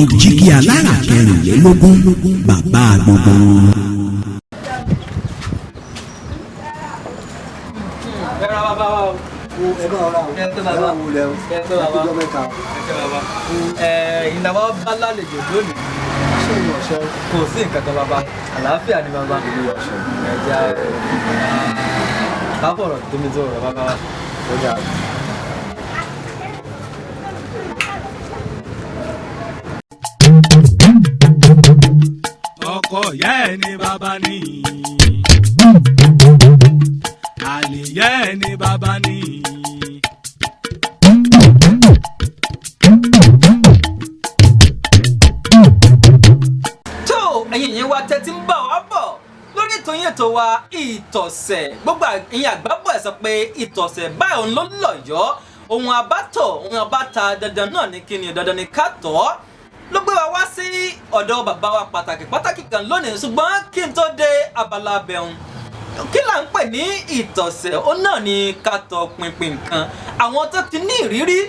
Jígí Alára 24, bàbá gbogbo wọn. Ẹ ra bàbá wa o. Ẹ bá ọ̀rá o. Ẹ pé bàbá. Ẹ bá wulẹ̀ o. Ẹ pé bàbá. Ẹ kújọ́ mẹ́ta o. Ẹ pé bàbá. Ẹ ìnáwó bá lálejò lónìí. Ṣé ìwọ ṣe Kò sí nǹkan kan bàbá, àlàáfíà ni bàbá. Olúwa ṣe. Ẹ jẹ́ ká fọ̀rọ̀ tómi tó rọ̀ bàbá wa. Ó dà. Ọkọ ìyá ẹ ní bàbá ní, àlè ìyá ẹ ní bàbá ní. Tó ẹ̀yin yẹn wa tẹ́tí ń bọ̀ wá bọ̀ lórí ètò yín, ètò wa Ìtọ̀sẹ̀. Gbogbo ẹ̀yin àgbà bọ̀, ẹ̀ sọ pé ìtọ̀sẹ̀ báyìí òun ló lọ̀yọ́ ohun abátọ̀, ohun abáta, dandan náà ní kíni, dandan ní ká tọ̀ ọ́. Ló gbé wa wá sí ọ̀dọ̀ bàbá wa pàtàkì pàtàkì kan lónìí. Ṣùgbọ́n kí n tó dé abala abẹ́hùn, kí là ń pè ní ìtọ̀sẹ̀? Ó náà ní ká tọ pinpin nǹkan, àwọn tó ti ní ìrírí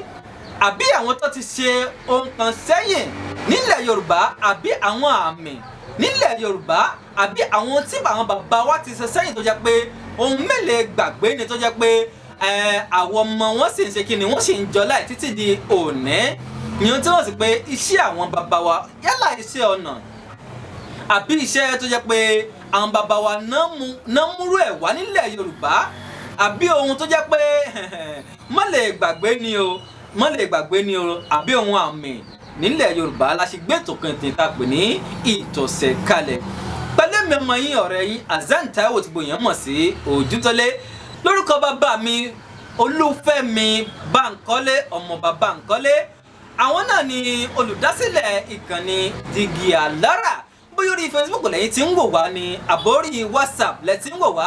àbí àwọn tó ti ṣe ohun kan sẹ́yìn nílẹ̀ Yorùbá, àbí àwọn àmì nílẹ̀ Yorùbá, àbí àwọn tí àwọn bàbá wa ti ṣe sẹ́yìn tó jẹ́ pé ohun mélòó gbàgbé ni, tó jẹ́ pé àwọn ọmọ wọn sì ń ṣe kí ni, wọ́n sì ń jọlá ẹ̀ títí di òní. Ìyẹn tí wọ́n sì pé iṣẹ́ àwọn bàbá wa, yálà iṣẹ́ ọnà àbí iṣẹ́ tó jẹ́ pé àwọn bàbá wa náà múrú ẹ̀ wá nílẹ̀ Yorùbá, àbí ohun tó jẹ́ pé mọ́ lè gbàgbé ni o, mọ́ lè gbàgbé ni o, àbí ohun àmì nílẹ̀ Yorùbá, la ṣe gbé ètò kan tá a pè ní Ìtọ̀sẹ̀ kalẹ̀ pẹ̀lú èmi ọmọ yín, ọ̀rẹ́ yín, Hasan Taiwo tí gbòòyàn mọ̀ sí Ojútọ́lé lórúkọ bàbá mi, Olúfẹ́mi Bánkọ́lé, ọmọ bàbá Bánkọ́lé. Àwọn náà ni olùdásílẹ̀ ìkànnì Dígí Alára. Bóyá orí Facebook lẹ́yìn tí ń wò wá ní, àbórí WhatsApp lẹ́ tí ń wò wá,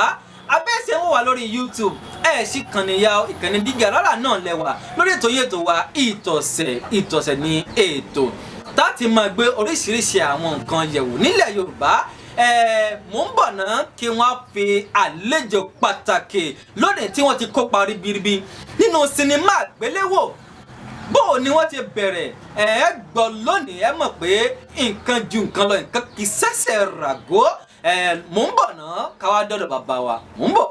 abẹ́sẹ̀ ń wò wá lórí YouTube, ẹ̀ sì kàn níyà ìkànnì Dígí Alára náà lẹ́wà lórí ètò yìí, ètò wa Ìtọ̀sẹ̀. Ìtọ̀sẹ̀ ní ètò táti máa gbé oríṣiríṣi àwọn nǹkan yẹ̀wò nílẹ̀ Yorùbá. Mò ń bọ̀ náà kí wọ́n fi àlejò pàtàkì lónìí tí wọ́n ti kópa ribiribi nínú sinimá àgbéléwò, bó o ni wọ́n ti bẹ̀rẹ̀. Ẹ gbọ́ lónìí, ẹ mọ̀ pé nǹkan ju nǹkan lọ, nǹkan kì í ṣẹ̀ṣẹ̀ ràgó. Mò ń bọ̀ náà káwá dọ́dọ̀ bàbá wa, mò ń bọ̀.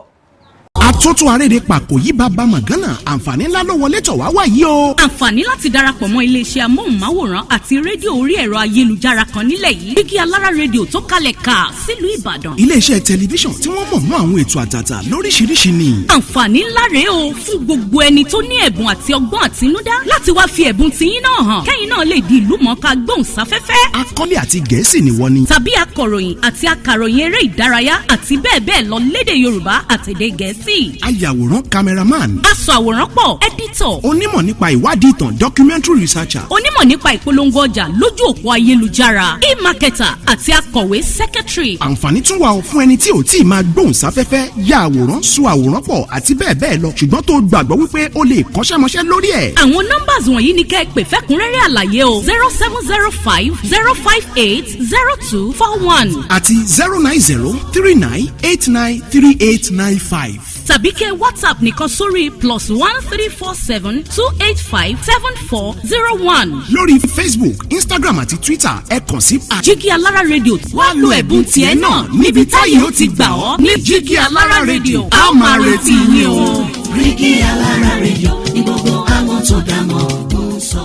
Àtúntò arédè pàkó yí bàbá mọ̀gánà, àǹfààní ńlá ló wọlé tọ̀ wá wá yìí o. Àǹfààní láti darapọ̀ mọ́ iléeṣẹ́ amóhùnmáwòrán àti rédíò orí ẹ̀rọ ayélujára kan nílẹ̀ yìí, Dígí Alára Rédíò tó kalẹ̀ kà sílùú Ìbàdàn. Iléeṣẹ́ tẹlifíṣàn tí wọ́n mọ̀ mọ́ àwọn ètò àtàtà lóríṣiríṣi ni. Àǹfààní ńlá rèé o fún gbogbo ẹni tó ní ẹ̀bùn àti ọgbọ́n àtinúdá láti wá fi ẹ̀bùn tiyín náà hàn, kẹ́yìn náà lè di ìlú mọ̀ọ́ká gbóhùnsáfẹ́fẹ́. Akọ́lé àti Gẹ̀ẹ́sì ni wọ́n ní. Tàbí akọ̀ròyìn àti akàròyìn eré ìdárayá àti bẹ́ẹ̀ bẹ́ẹ̀ lọ lédè Yorùbá àtèdè Gẹ̀ẹ́sì. Ayàwòrán, cameraman. Aṣọ àwòrán pọ̀, editor. Onímọ̀ nípa ìwádìí ìtàn, documentary researcher. Onímọ̀ nípa ìpolongo ọjà lójú òpó ayélujára, e-marketer, àti akọ̀wé, secretary. Àǹfààní tún wà ó fún ẹni tí ò tí ì máa gbóhùn sáfẹ́fẹ́, ya àwòrán, so àwòrán pọ̀ àti bẹ́ẹ̀ bẹ́ẹ̀ lọ, ṣùgbọ́n tó gbàgbọ́ wípé ó lè kọ́ṣẹ́mọṣẹ́ lórí ẹ̀. Àwọn numbers wọ̀nyí ni kẹ́ ẹ pè fẹ́kúnrẹ́rẹ́ àlàyé o: 07050580241 àti 09039893895. Tàbí kẹ́ WhatsApp nìkan sórí +13472857401. Lórí Facebook, Instagram àti Twitter, ẹ kàn sí. Jígí Alára Rédíò, wá lo ẹ̀bùn tiẹ̀ náà níbi táyé ó ti gbà ọ́ ní Jígí Alára Rédíò. A ó máa retí yín o. Jígí Alára Rédíò ní gbogbo àwọn tó dá mọ̀ ń sọ.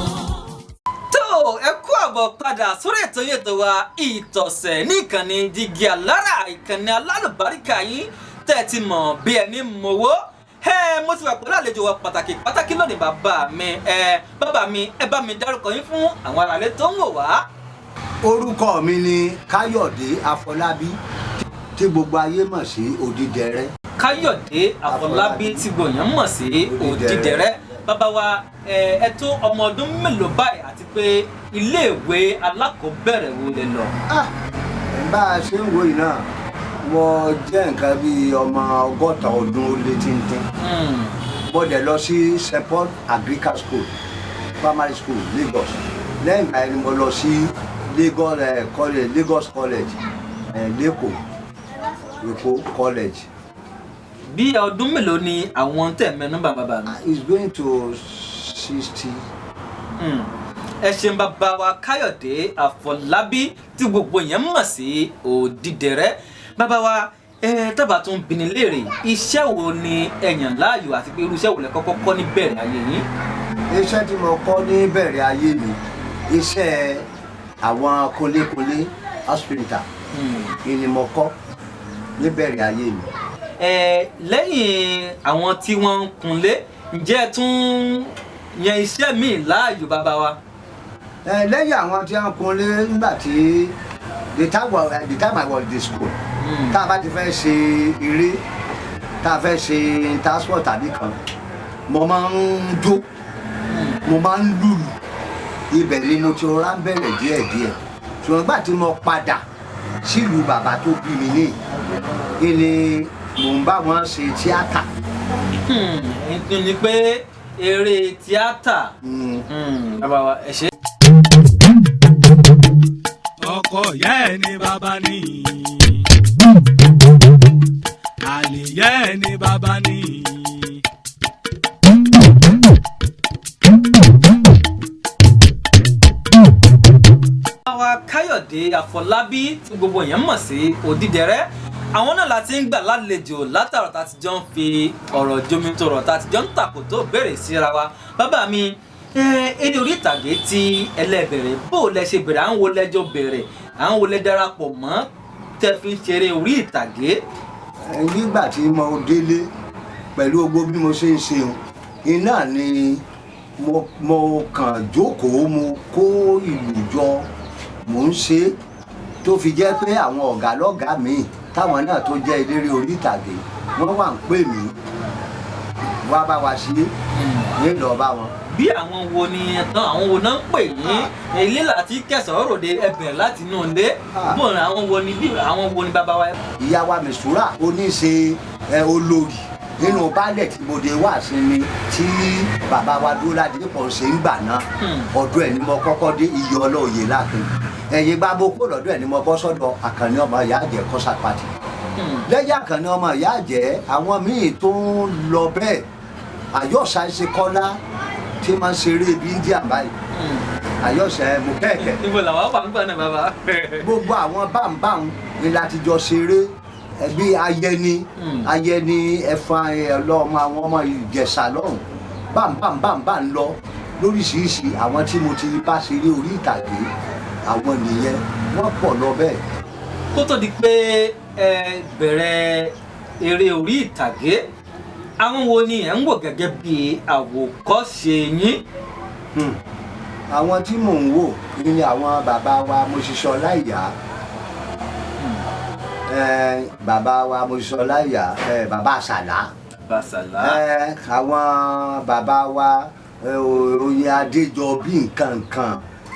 Tó ẹ kú àbọ̀ padà sórí ètò yìí, ètò wa Ìtọ̀sẹ̀ ní ìkànnì Dígí Alára, ìkànnì alálùbáríkà yín tẹ́ ẹ ti mọ̀ bí ẹni mọ̀wó. Ẹ mo ti wà pẹ̀lú àlejò wa pàtàkì pàtàkì lónìí, bàbá mi. Ẹ bàbá mi, ẹ bá mi dárúkọ yín fún àwọn aráalé tó ń wò wá. Orúkọ mi ni Káyọ̀dé Afọlábí tí gbogbo ayé mọ̀ sí Odídẹrẹ́. Káyọ̀dé Àfọlábí tí gbòòyàn mọ̀ sí Òdìdẹrẹ́. Bàbá wa, ẹ tó ọmọ ọdún mélòó báyìí, àti pé iléèwé alákọ̀ọ́bẹ̀rẹ̀ wo lẹ lọ? Ah, bá a ṣe ń wo yìí náà, mo jẹ́ nǹkan bíi ọmọ 60 ọdún ó lé tíntín. Mo dẹ̀ lọ sí St Paul Anglican School, primary school, Lagos. Lẹ́yìn ìgbà yẹn ni mo lọ sí Lagos college, Lagos College, l'Ékòó, Èkó College. Bí ọdún mélòó ni àwọn tẹ̀ mẹ́nu bà, bàbá mi? It's going to 60. Ẹ ṣeun bàbá wa Káyọ̀dé Àfọlábí tí gbogbo yẹn mọ̀ sí Òdìdẹrẹ́. Bàbá wa, ẹ tábà tún bini léèrè, iṣẹ́ wo ni ẹ yàn láàyò àti pé irú iṣẹ́ wo lẹ kọ́kọ́ kọ́ ní bẹ̀rẹ̀ ayé yín? Iṣẹ́ tí mo kọ́ ní bẹ̀rẹ̀ ayé mi, iṣẹ́ àwọn kólékólé, house painter ni mo kọ́ ní bẹ̀rẹ̀ ayé mi. Ẹ lẹ́yìn àwọn tí wọ́n ń kunlé, ǹjẹ́ ẹ tún yan iṣẹ́ míì láàyò, bàbá wa? Ẹ lẹ́yìn àwọn tí wọ́n kunlé, nígbà tí the time I was in the school, tá a bá ti fẹ́ ṣe eré, tá a fẹ́ ṣe transport tàbí kan, mo máa ń jó, mo máa ń lùlù. Ibẹ̀ ni mo ti rọra ń bẹ̀rẹ̀ díẹ̀díẹ̀. Ṣùgbọ́n nígbà tí mo padà sílùú bàbá tó bí mi ní ilé, mò ń bá wọn ṣe tíátà. Ní pé eré tíátà. Bàbá wa, ẹ ṣe. Ọkọ ìyá ẹ ní bàbá ní, àlè ìyá ẹ ní bàbá ní. Bàbá wa Káyọ̀dé Àfọlábí tí gbogbo èèyàn mọ̀ sí Òdìdẹrẹ́, àwọn náà la ti ń gbà lálejò látàrọ̀, tá a ti jọ ń fi ọ̀rọ̀ jomitoro, tá a ti jọ ń tàkò tó béèrè síra wa. Bàbá mi, eré orí ìtàgé tí ẹlẹ́bẹ̀rẹ̀, bó o lẹ ṣe bẹ̀rẹ̀, à ń wo lẹ́jọ́ bẹ̀rẹ̀, à ń wo lẹ darapọ̀ mọ́ tẹ́ fi ń ṣeré orí ìtàgé? Nígbà tí mo délé pẹ̀lú gbogbo bí mo ṣe ń ṣeun iná ni mo kàn jókòó, mo kó ìlú jọ, mò ń ṣe é, tó fi jẹ́ pé àwọn ọ̀gá lọ́gàá míì táwọn náà tó jẹ́ eléré orí ìtàgé, wọ́n wà ń pè mí wá bá wa ṣe é ní lọ́ọ́ bá wọn. Bí àwọn wo ni tán, àwọn wo náà ń pè yín? Ilé láti kẹsàn-án ròde, ẹ bẹ̀rẹ̀ láti inú ilé. Bó àwọn wo ni, bí àwọn wo ni, bàbá wa? Ìyá wa Mistura oníṣe ẹ olórí nínú baálẹ̀ tí mo dé wá sí ni tí bàbá wa dúró ládìpọ̀ ṣe ń gbà náà. Ọdún ẹ̀ ni mo kọ́kọ́ dé iye ọlọ́ọ̀yè láàfin. Ẹ̀yìn gba mo kó lọ́dọ̀ ẹ̀ ni mo bọ́ sọ́dọ̀ Àkànní ọmọ ìyá àjẹ́ kọ́sà pàtì. Lẹ́yìn Àkànní ọmọ ìyá àjẹ́, àwọn míì tó ń lọ bẹ́ẹ̀, Àyọ̀ṣà ṣe kọ́lá tí máa ń ṣeré ibi India báyìí, Àyọ̀ṣà ẹ̀ mú kẹ́ẹ̀kẹ́. Níbo làwọn wà nígbà náà, bàbá? Gbogbo àwọn báńbáń ni láti jọ ṣeré, ẹbí Ayẹni, Ayẹni ẹfọn ọlọmọ, àwọn ọmọ Ìjẹ̀ṣà lọ́hùn, báńbáńbáńbá ń lọ lóríṣiríṣi. Àwọn tí mo ti bá ṣeré orí ìtàgé, àwọn nìyẹn, wọ́n pọ̀ lọ bẹ́ẹ̀. Kó tó di pé ẹ bẹ̀rẹ̀ eré orí ìtàgé, àwọn wo ni ẹ̀ ń wò gẹ́gẹ́ bí àwòkọ́ṣe yín? Àwọn tí mò ń wò ní àwọn bàbá wa Mọ́ṣíṣọ́ Láìyá, bàbá wa Mọ́ṣíṣọ́ Láìyá, bàbá Àṣàlá. Basala. Àwọn bàbá wa Oyin Adéjọbí, nǹkan nǹkan,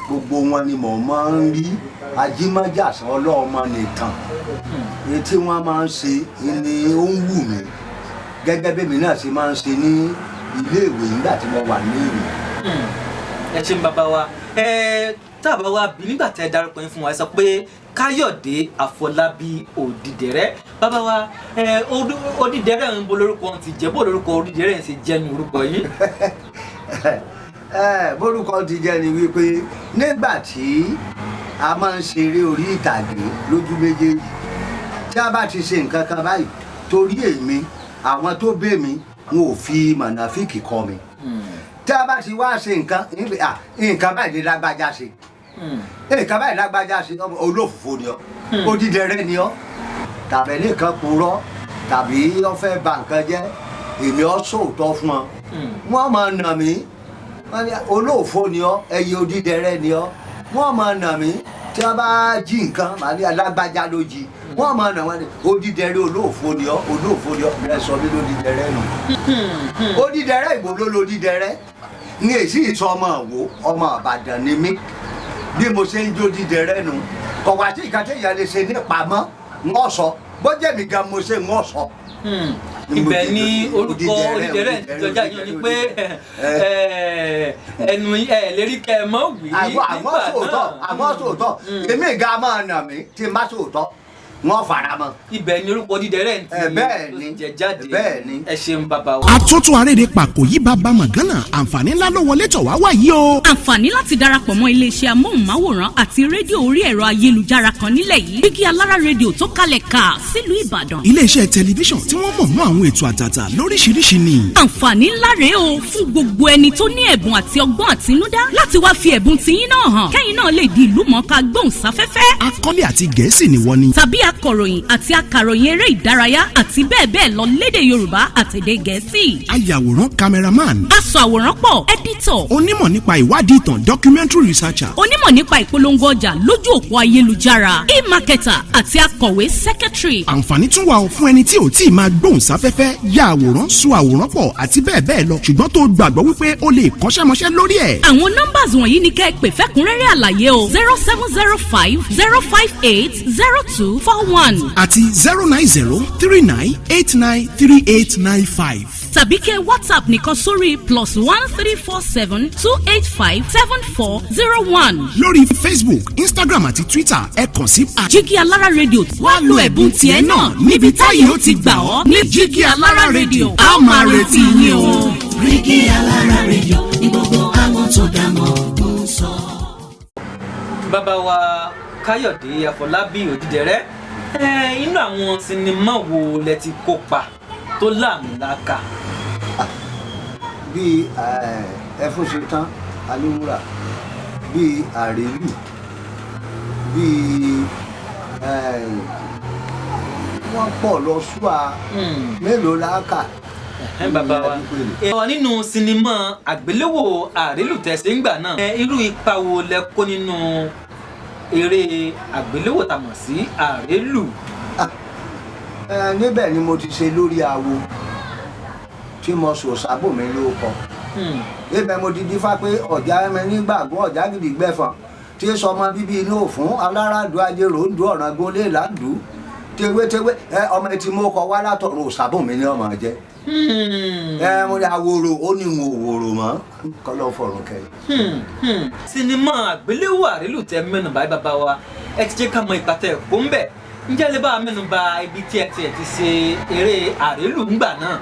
gbogbo wọn ni mò ń máa ń rí. Ajímọ́jàsán ọlọ́ọ̀mọ nìtàn èyí tí wọ́n máa ń ṣe ni ó ń wù mí, gẹ́gẹ́ bí èmi náà ṣe máa ń ṣe ní iléèwé nígbà tí mo wà ní ìwé. Ẹ ṣeun bàbá wa. Ẹ tábà wa bí nígbà tẹ dárúkọ yín fún wa, ẹ sọ pé Káyọ̀dé Àfọlábí Òdìdẹrẹ́. Bàbá wa, ẹ Òdìdẹrẹ́ ń bo lórúkọ ti jẹ́, bó lórúkọ Òdìdẹrẹ́ ń ṣe jẹ́ ní orúkọ yín? Ẹ bórúkọ ti jẹ́ ni wípé nígbà tí a máa ń ṣeré orí ìtàgé lójú méjèèjì, tí a bá ti ṣe nǹkan kan báyìí, torí èmi, àwọn tó bẹ́ mi, wọn ò fi mọ̀nàfíìkì kọ́ mi. Tí a bá ti wá ṣe nǹkan, nǹkan báyìí ní lágbájá ṣe, nǹkan báyìí lágbájá ṣe, ọmọ olófòfò ni ọ, odídẹrẹ́ ni ọ, tàbí nìkan purọ́ tàbí ó fẹ́ bà nǹkan jẹ́, èmi ọ sòótọ́ fún ọ, wọ́n máa nà mí. Wọ́n ní olóòfó ni ọ, ẹyẹ odídẹrẹ́ ni ọ. Wọ́n máa nà mí. Tí wọ́n bá jí nǹkan, màá ní alágbájá ló jí. Wọ́n máa nà wọ́n ní odídẹrẹ́, olóòfó ni ọ, olóòfó ni ọ. Bẹ́ẹ̀ sọ mí lódídẹrẹ́ nù. Odídẹrẹ́ ìbò ló lódídẹrẹ́ ní èsì ìsọ ọmọ òwò, ọmọ Ìbàdàn ni mí. Bí mo ṣe ń jó dídẹrẹ́ nu, kọ̀wá tí ìkan téèyàn lè ṣe nípamọ́ ń sọ bọ́jẹ̀ mi gan mo ṣe ń sọ. Ibẹ̀ ni orúkọ Òdìdẹrẹ́ ìjọjà yìí ni pé ẹnu ẹ lérí kẹ ẹ mọ̀ wí. Àwọn sòótọ́, àwọn sòótọ́, èmi ga máa nà mí tí n bá sòótọ́. Wọ́n fara mọ́. Ibẹ̀ ni orúkọ Odídẹrẹ́ ń ti Bẹ́ẹ̀ ló ni. ti jẹ jáde. Bẹ́ẹ̀ ni. Ẹ ṣeun, bàbá wa. Atótó arédè pàkó yí bàbá mọ̀gánà, àǹfààní ńlá ló wọlé tọ̀ wá wáyé o. Àǹfààní láti darapọ̀ mọ́ iléeṣẹ́ amóhùnmáwòrán àti rédíò orí ẹ̀rọ ayélujára kan nílẹ̀ yìí, Jígí Alára Rédíò tó kalẹ̀ ká sílùú Ìbàdàn. Iléeṣẹ́ tẹlifíṣàn tí wọ́n mọ̀ mọ́ àwọn ètò àtàtà lóríṣiríṣi ni. Àǹfààní ńlá rèé o fún gbogbo ẹni tó ní ẹ̀bùn àti ọgbọ́n àtinúdá láti wá fi ẹ̀bùn tiyín náà hàn, kẹ́yìn náà lè di ìlú mọ̀ọ́ká gbóhùnsáfẹ́fẹ́. Akọ́lé àti Gẹ̀ẹ́sì ni wọ́n ní. Tàbí akọ̀ròyìn àti akàròyìn eré ìdárayá àti bẹ́ẹ̀ bẹ́ẹ̀ lọ lédè Yorùbá àtèdè Gẹ̀ẹ́sì. Ayàwòrán, cameraman. Aṣọ àwòrán pọ̀, editor. Onímọ̀ nípa ìwádìí ìtàn, documentary researcher. Onímọ̀ nípa ìpolongo ọjà lójú òpó ayélujára, e-marketer, àti akọ̀wé, secretary. Àǹfààní tún wà ó fún ẹni tí ò tí ì máa gbóhùn sáfẹ́fẹ́, ya àwòrán, sọ àwòrán pọ̀ àti bẹ́ẹ̀ bẹ́ẹ̀ lọ, ṣùgbọ́n tó gbàgbọ́ wípé ó lè kọ́ṣẹ́mọṣẹ́ lórí ẹ̀. Àwọn numbers wọ̀nyí ni kẹ́ ẹ pè fẹ́kúnrẹ́rẹ́ àlàyé o: 07050580241 àti 09039893895. Tàbí kẹ́ WhatsApp nìkan sórí +13472857401. Lórí Facebook, Instagram àti Twitter, ẹ kàn sí Jígí Alára Rédíò, wá lo ẹ̀bùn tiẹ̀ náà níbi táyé ó ti gbà ọ́ ní Jígí Alára Rédíò. A ó máa retí yín o. Jígí Alára Rédíò ní gbogbo àwọn tó dá mọ̀ ń sọ. Bàbá wa Káyọ̀dé Àfọlábí Òdìdẹrẹ́, inú àwọn sinimá wo lẹ ti kópa tó láàmìlaka? Bíi Ẹfúnṣetán Aníwúrà, bíi Àrélù, bíi wọ́n pọ̀ lọ ṣúà, mélòó la kà? Bàbá wa, nínú sinimá àgbéléwò Àrélù tẹ̀sí ńgbà náà, irú ipa wo lẹ kó nínú eré àgbéléwò tá a mọ̀ sí Àrélù? Níbẹ̀ ni mo ti ṣe lórí awo tí mo sọ sábòmí ló kọ. Ibẹ̀ mo ti dífá pé ọ̀já ẹ̀mẹ nígbàgbọ́ ọ̀já gidi gbẹ̀fọ̀n tí sọmọ bíbí inú òfún aláràdú ajérò ń du ọ̀ràn gólé làdú tewétewé ẹ ọmọ etí mo kọ wá látọ̀run òsàbòmí ni ọmọ jẹ. Ẹ mo ní aworo, ó ní n ò wòrò mọ́, kọ́lọ́ fọ̀rùn kẹ́. Sinimá àgbéléwò Àrélù tẹ mẹ́nu báyìí, bàbá wa, ẹ ti jẹ́ ká mọ ipa tẹ kó ń bẹ̀. Ǹjẹ́ lè bá a mẹ́nu bà ibi tí ẹ tiẹ̀ ti ṣe eré Àrélù ńgbà náà?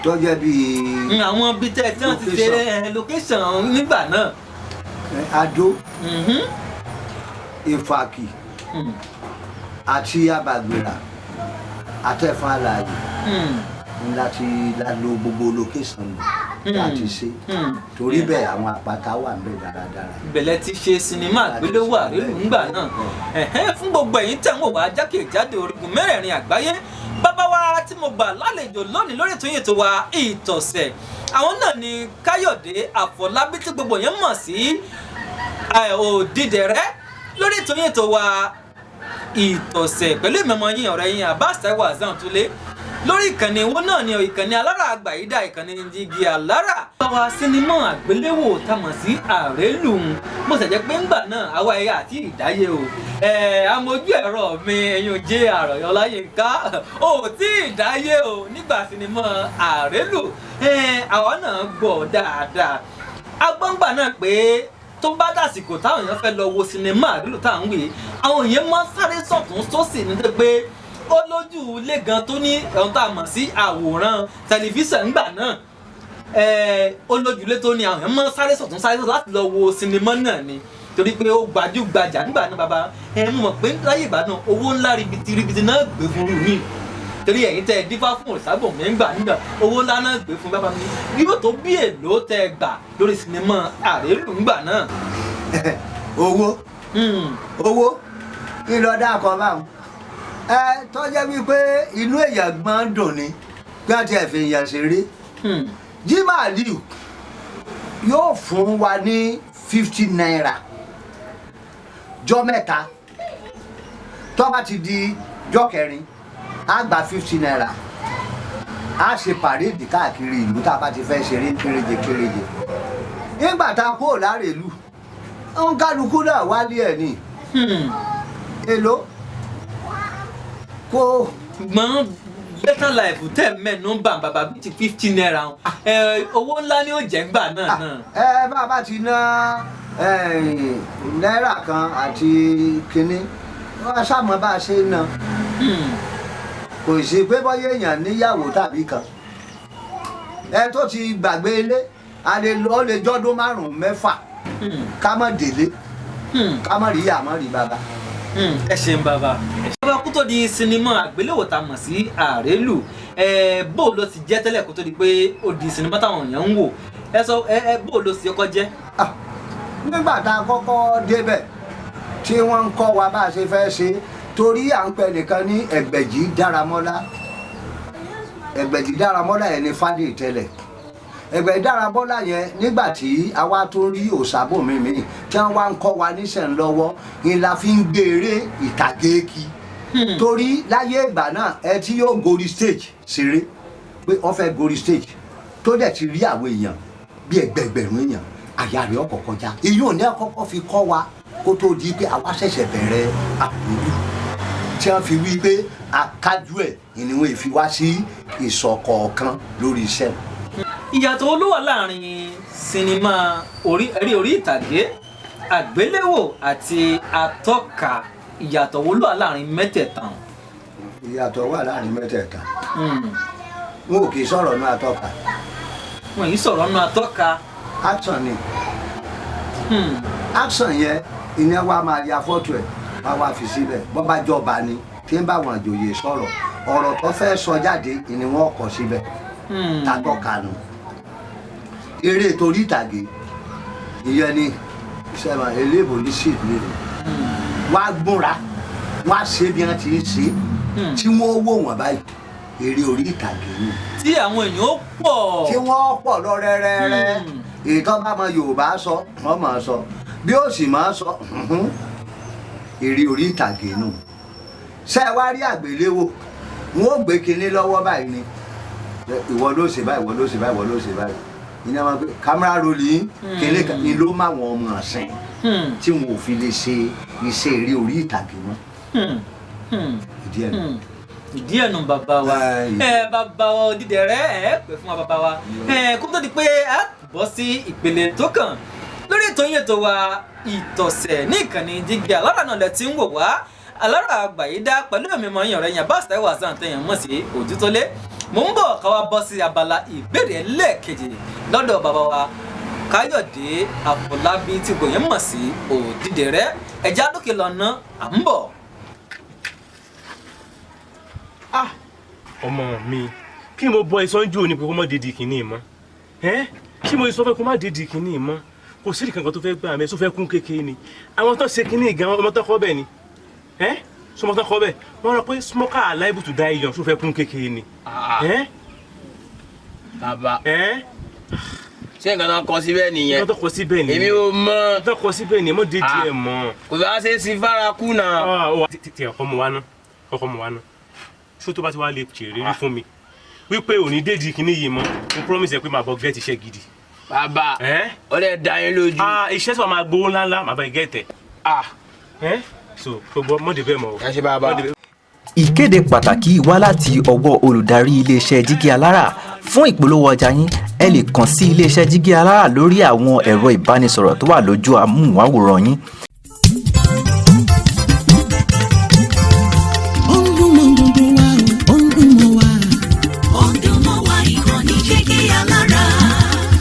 Tó jẹ́ bíi Àwọn ibi tẹ tí wọ́n ti ṣe location nígbà náà. Adó, Ìfàkì àti Abàgbèrà àtẹ̀fọn alààyè láti la lo gbogbo location láti ṣe, torí bẹ́ẹ̀ àwọn àpáta wà ń bẹ dáradára. Ìbẹ̀lẹ̀ ti ṣe sinimá àgbéléwò Àrélù ńgbà náà. Fún gbogbo ẹ̀yin tẹ̀ ń wò wá jákèjádò orígun mẹ́rẹ̀ẹ̀rin àgbáyé, bàbá wa tí mo gbà lálejò lónìí lórí ètò yìí, ètò wa Ìtọ̀sẹ̀, àwọn náà ni Káyọ̀dé Àfọlábí tí gbogbo yẹn mọ̀ sí Òdìdẹrẹ́, lórí ètò yìí, ètò wa Ìtọ̀sẹ̀, pẹ̀lú ìmọ̀mọ́ yín, ọ̀rẹ́ yín, Abbas Taiwo Hasan Túlé, lórí ìkànnì owó náà ni ìkànnì Alára Àgbàyídà, ìkànnì Jígí Alára. Báwa sinimá àgbéléwò tá a mọ̀ sí Àrélù, bó ṣe jẹ́ pé ńgbà náà àwa ẹ̀yà àti ìdáyé o. Amójú ẹ̀rọ mi, ẹ̀yin òjé àròyọ láyínká ò tí ì dáyé o nígbà sinimá Àrélù. Àwa náà gbọ́ dáadáa agbọ́ngbà náà pé tó bá dàsìkò táwọn èèyàn fẹ́ lọ wo sinimá Àrélù tá à ń wí, àwọn èèyàn máa ń sáré sọ̀tún sósì ní pé ó lójú ilé gan tó ní ohun tá a mọ̀ sí àwòrán tẹlifíṣàn ńgbà náà. Ó lójú ilé tó ní àwọn èèyàn máa ń sáré sọ̀tún sáré sọ̀tún láti lọ wo sinimá náà ni, torí pé ó gbajúgbajà nígbà náà. Bàbá ẹ, mo mọ̀ pé láyé ìgbà náà owó ńlá ribiti ribiti náà gbé fún rú mi, torí ẹ̀yin tẹ́ ẹ dífá fún Òrìṣàbùnmi ńgbà nígbà, owó ńlá náà gbé fún bàbá mi. Yóò tó bí èlò tẹ́ ẹ gbà lórí sinimá Àrélù ńgbà náà? Owó, owó kí lọ dákọ báwọn ẹ tọ́jẹ́ wípé inú èèyàn gbọ́n dùn ni bí wọ́n ti ẹ̀ fi èèyàn ṣeré. Jimoh Aliu yóò fún wa ní ₦50 jọ́ mẹ́ta. Tó bá ti di jọ́ kẹrin, á gba ₦50, á ṣe pàréèdì káàkiri ìlú tá a bá ti fẹ́ ṣeré kéréje kéréje. Nígbà tá a kúrò lárèlú, ń kálukú náà wálé ẹ̀ ní èlò kó. Ṣùgbọ́n better life tẹ̀ mẹ́nu bà, bàbá, bíi ti ₦50, owó ńlá ni ó jẹ́ ńgbà náà náà. Ẹ bá a bá ti ná 1 náírà àti kínní, wọ́n ṣàmọ́ bá a ṣe ń ná. Kò sí pé bọ́yá èèyàn níyàwó tàbí kan ẹ tó ti gbàgbé ilé, a lè lọ, ó lè jọ́dún 5 mẹ́fà ká má délé, ká má rí ìyá, má rí bàbá. Ẹ ṣeun bàbá. Bàbá, kó tó di sinimá àgbéléwò tá a mọ̀ sí Àrélù, ẹ bó ló ti jẹ́ tẹ́lẹ̀ kó tó di pé ó di sinimá táwọn èèyàn ń wò? Ẹ sọ ẹ bó ló sì kọ́ jẹ́? Ah, nígbà tá a kọ́kọ́ débẹ̀ tí wọ́n ń kọ́ wa bá a ṣe fẹ́ ṣe, torí à ń pẹ nìkan ní Ẹgbẹ̀jì Dáramọ́lá. Ẹgbẹ̀jì Dáramọ́lá yẹn ní fádé tẹ́lẹ̀. Ẹgbẹ̀jì Dáramọ́lá yẹn, nígbà tí àwa tó rí òṣàbòmí mi tí wọ́n wá ń kọ́ wa níṣẹ́ ń lọ́wọ́ ni la fi ń gbé eré ìtàgé kí, torí láyé ìgbà náà, ẹ tí yóò gorí stage ṣeré pé wọ́n fẹ́ gorí stage tó dẹ̀ ti rí àwọn èèyàn bí ẹgbẹgbẹ̀rún èèyàn, àyà rẹ̀ ọkọ̀ kọjá. Èyí ò ní àkọ́kọ́ fi kọ́ wa kó tó di pé àwa ṣẹ̀ṣẹ̀ bẹ̀rẹ̀ àpòlù tí wọ́n fi wí pé akájú ẹ̀ ni wọ́n fi wá sí ìsọ̀kọ̀ọ̀kan lórí iṣẹ́. Ìyàtọ̀ wo ló wà láàrin sinimá orí eré orí ìtàgé, àgbéléwò àti atọ́ka? Ìyàtọ̀ wo ló wà láàrin mẹ́tẹ̀ẹ̀ta? Ìyàtọ̀ wà láàrin mẹ́tẹ̀ẹ̀ta. Wọn ò kì í sọ̀rọ̀ ní atọ́ka. Wọn yìí sọ̀rọ̀ nínú atọ́ka. Action ni. Action yẹn, ìyẹn wa máa ya fọ́tò ẹ̀, wá wá fi síbẹ̀. Bọ́ bá jọba ni tí ń bá àwọn àjòyè sọ̀rọ̀, ọ̀rọ̀ tó fẹ́ sọ jáde ni wọ́n kọ síbẹ̀. Tatọ́ka nù. Eré torí ìtàgé, ìyẹn ni sẹ́wọ̀n eléèbó ní seat mi rò wá gbúnra wá ṣe bí wọ́n ti ń ṣe tí wọ́n wò wọ́n báyìí, eré orí ìtàgé ni. Tí àwọn èèyàn ó pọ̀. Tí wọ́n pọ̀ lọ rẹ́rẹ́rẹ́. Ìtọ́ bá mọ Yorùbá sọ, wọ́n máa sọ, bí ó sì máa sọ, eré orí ìtàgé nù. Ṣé ẹ wá rí àgbéléwò, wọn ò gbé kinní lọ́wọ́ báyìí ni, ìwọ ló ṣe báyìí, ìwọ ló ṣe báyìí, ìwọ ló ṣe báyìí, iná máa gbé camera rolling kinní kan ni ló má wọn ọmọ ọ̀sìn tí wọn ò fi lè ṣe iṣẹ́ eré orí ìtàgé mọ́. Ìdí ẹ̀ nù. Ìdí ẹ̀ nù, bàbá wa. Ẹ bàbá wa Odídẹrẹ́, ẹ pè fún wa, bàbá wa. Ẹ kó tó di pé a bọ́ sí ìpele tó kàn lórí ètò yín, ètò wa Ìtọ̀sẹ̀ ní ìkànnì Jígí Alára náà lẹ ti ń wò wá, Alára Àgbàyídá, pẹ̀lú èmi mọ̀ yín, ọ̀rẹ́ yẹn Abbas Taiwo Hasan tẹ̀yàn mọ̀ sí Òjútólé. Mò ń bọ̀ ká wá bọ́ sí abala ìbéèrè ẹlẹ́ẹ̀kejì lọ́dọ̀ bàbá wa Káyọ̀dé Àfọlábí tí gbòyìn mọ̀ sí Òdídẹrẹ́. Ẹ̀já lókè lọ́nà, à ń bọ̀. Ọmọ mi, kí ni mo bọ ìsọjú òní pé kó má dédìí kìíní mọ́ ẹ́? Ṣé mo sọ fẹ́ kó má dédìí kìíní mọ́? Kò sí ìkankan tó fẹ́ gbà mí, tó fẹ́ kún kékeré ni àwọn tó ṣe kìíní gan. Ọmọ tó kọ́ bẹ́ẹ̀ ni ẹ́, sọmọ tó kọ́ bẹ́ẹ̀, wọ́n rọ pé smoker are liable to die young. Tó fẹ́ kún kékeré ni ẹ́? Bàbá. Ẹ́? Ṣé nǹkan tó kọ síbẹ̀ nìyẹn? Nǹkan tó kọ síbẹ̀ nìyẹn. Èmi ò mọ̀. Nǹkan tó kọ síbẹ̀ nìyẹn, mọ́ dédìí ẹ̀ mọ́. Kò bá ṣe é sí fárakú náà. Tẹ ọkọ mu wa ná, ọkọ mu wa ná. Ṣó tó bá ti wá lè ṣèlérí fún mi wípé òní déjì kìíní yìí mọ́, mo promise ẹ pé màá bọ get iṣẹ́ gidi. Bàbá, ó lè dá yín lójú. Iṣẹ́ tí wàá máa gbowó ńláńlá, màá bá get ẹ̀. So gbogbo mọ́dé bẹ́ẹ̀ mọ́ o. Ẹ ṣe, bàbá. Ìkéde pàtàkì wá láti ọwọ́ olùdarí iléeṣẹ́ Jígí Alára. Fún ìpolówó ọjà yín, ẹ lè kàn sí iléeṣẹ́ Jígí Alára lórí àwọn ẹ̀rọ ìbánisọ̀rọ̀ tó wà lójú amóhùnmáwòrán yín. Ó ń dún mọ́ gbogbo wa o, ó ń dún mọ́ wa. Ó ń dún mọ́ wa, ìkànnì Jígí Alára.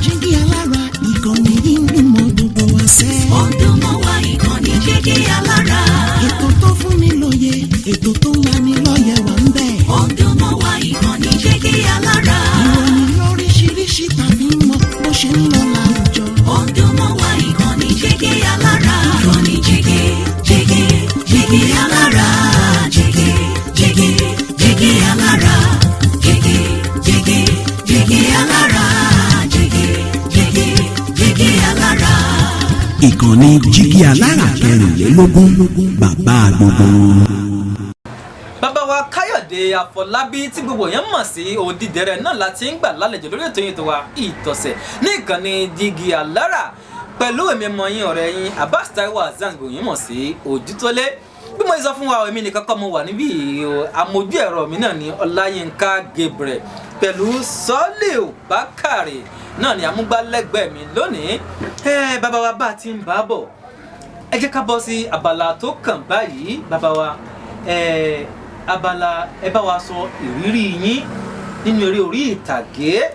Jígí Alára, ìkànnì yìí ń dún mọ́ gbogbo wa sẹ́. Ó ń dún mọ́ wa, ìkànnì Jígí Alára. Ètò tó fún ni lóye, ètò tó ń lani lọ́yẹ̀ wà ń bẹ̀. Ó ń dún mọ́ wa, ìkànnì Jígí Alára. Ìròyìn lóríṣiríṣi tàbí mọ bó ṣe ń lọ láwùjọ. Ó ń dún mọ́ wa, ìkànnì Jígí Alára. Ìkànnì Jígí Jígí Jígí Alára. Jígí Jígí Jígí Alára. Jígí Jígí Jígí Alára. Jígí Jígí Jígí Alára. Ìkànnì Jígí Alára 24, bàbá gbogbo wọn. Bàbá wa Káyọ̀dé Àfọlábí tí gbogbo èèyàn mọ̀ sí Òdìdẹrẹ́ náà láti ń gbà lálejò lórí ètò yìí tó wa Ìtọ̀sẹ̀ ní ìkànnì Jígí Alára, pẹ̀lú èmi mọ̀ yín, ọ̀rẹ́ yín Abbas Taiwo Hasan, gbogbo èèyàn mọ̀ sí Òjútólé. Bí mo sọ fún wa, èmi nìkan kọ́ mo wà níbí o. Amójú ẹ̀rọ mi náà ní Ọláyínká Gabriel, pẹ̀lú Sọ́líù Bákàrè náà ní amúgbálẹ́gbẹ̀ẹ́ mi lónìí. Ẹ bàbá wa, bá a ti ń bá a bọ̀, ẹ jẹ́ ká bọ́ sí abala tó kàn báyìí. Bàbá wa, ẹ Abala ẹ bá wa sọ ìrírí yín nínú eré orí ìtàgé,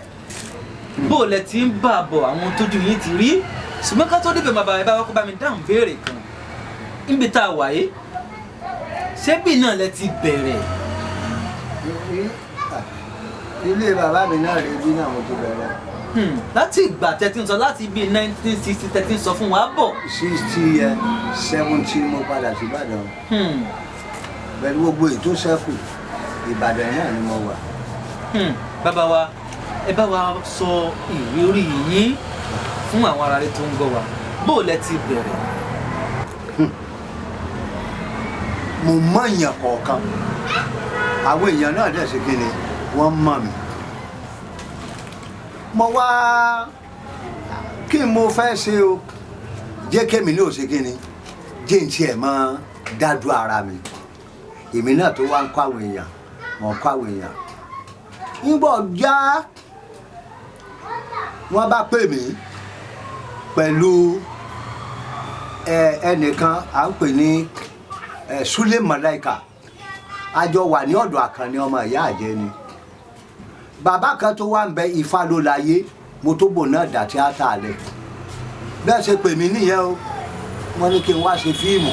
bó lẹ ti ń bà bọ̀, àwọn tójú yín ti rí. Ṣùgbọ́n ká tó débẹ̀, bàbá, ẹ bá wa kó bá mi dáhùn béèrè kan. Níbi tá a wà yìí, ṣé bí náà lẹ ti bẹ̀rẹ̀? Ilé bàbá mi náà rèé, bí náà mo ti bẹ̀rẹ̀. Láti ìgbà tẹ́tí ń sọ, láti bíi 1960 tẹ́tí ń sọ fún wa bọ̀. 60 yẹn, 70 mo padà sí Ìbàdàn. Pẹ̀lú gbogbo ètò sẹ́kù, Ìbàdàn náà ni mo wà. Bàbá wa, ẹ bá wa sọ ìrírí yín fún àwọn aráalé tó ń gbọ́ wa. Bó lẹ ti bẹ̀rẹ̀? Mo mọ èèyàn kọ̀ọ̀kan, àwọn èèyàn náà dẹ̀ ṣe kí ni, wọ́n mọ̀ mí. Mo wá kí n mo fẹ́ ṣe o, jẹ́ kémi ní òṣè kí ni, jẹ́ n tiẹ̀ mọ́ dádú ara mi. Èmi náà tó wá ń kọ́ àwọn èèyàn, mọ̀ ń kọ́ àwọn èèyàn. Ńgbọ̀ já wọ́n bá pè mí pẹ̀lú ẹnìkan à ń pè ní Sule Malaika. A jọ wà ní ọ̀dọ̀ Àkànní ọmọ ìyá àjẹ́ ni. Bàbá kan tó wà ń bẹ, Ifá ló láyé, mo tó bò náà dà tíátà lẹ̀. Bẹ́ẹ̀ ṣe pè mí nìyẹn o, wọ́n ní kí n wá ṣe fíìmù.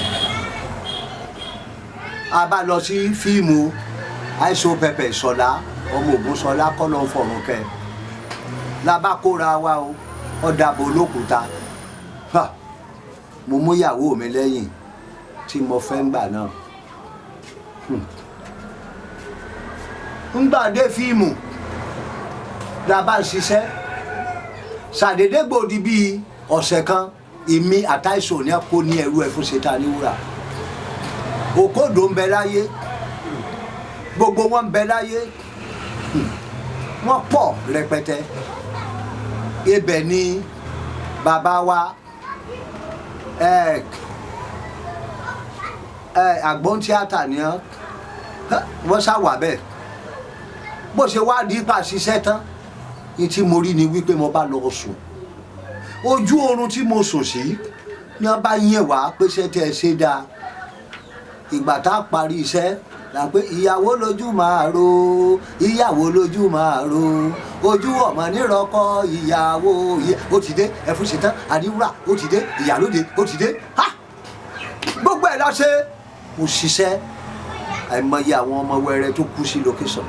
A bá lọ sí fíìmù àìsàn pẹpẹ Ìṣọ̀lá ọmọ Ògúnṣọlá kọ́ ló ń fọ̀rùn kẹ. La bá kóra wa o, ọ̀dàbò olókùúta. Mo mú ìyàwó mi lẹ́yìn tí mo fẹ́ ń gbà náà. Ń gbà dé fíìmù la bá ń ṣiṣẹ́, ṣàdédé gbòdì bíi ọ̀sẹ̀ kan, èmi àtàìsàn ní kó ní ẹrú ẹ fún ṣètà níwúrà. Òkòdó ń bẹ láyé, gbogbo wọn ń bẹ láyé, wọ́n pọ̀ rẹpẹtẹ. Ibẹ̀ ni bàbá wa àgbọn tíátà ni wọ́n ṣàwà bẹ́ẹ̀. Bó ṣe wá di ipa ṣiṣẹ́ tán ní tí mo rí ni wípé mo bá lọ sùn. Ojú oorun tí mo sùn sí ni wọ́n bá yẹ̀ wá pé ṣé tẹ́ ẹ ṣe dáa. Ìgbà tá a parí iṣẹ́ là pé ìyàwó lójú máa ro, ìyàwó lójú máa ro, ojú ọmọ nírọ̀kọ ìyàwó. Ó ti dé, ẹfun ṣetán àdìwúrà, ó ti dé, ìyàlóde, ó ti dé. Ha, gbogbo ẹ̀ lọ́sẹ̀ mo ṣiṣẹ́. Àìmọye àwọn ọmọ wẹrẹ tó kú sí location,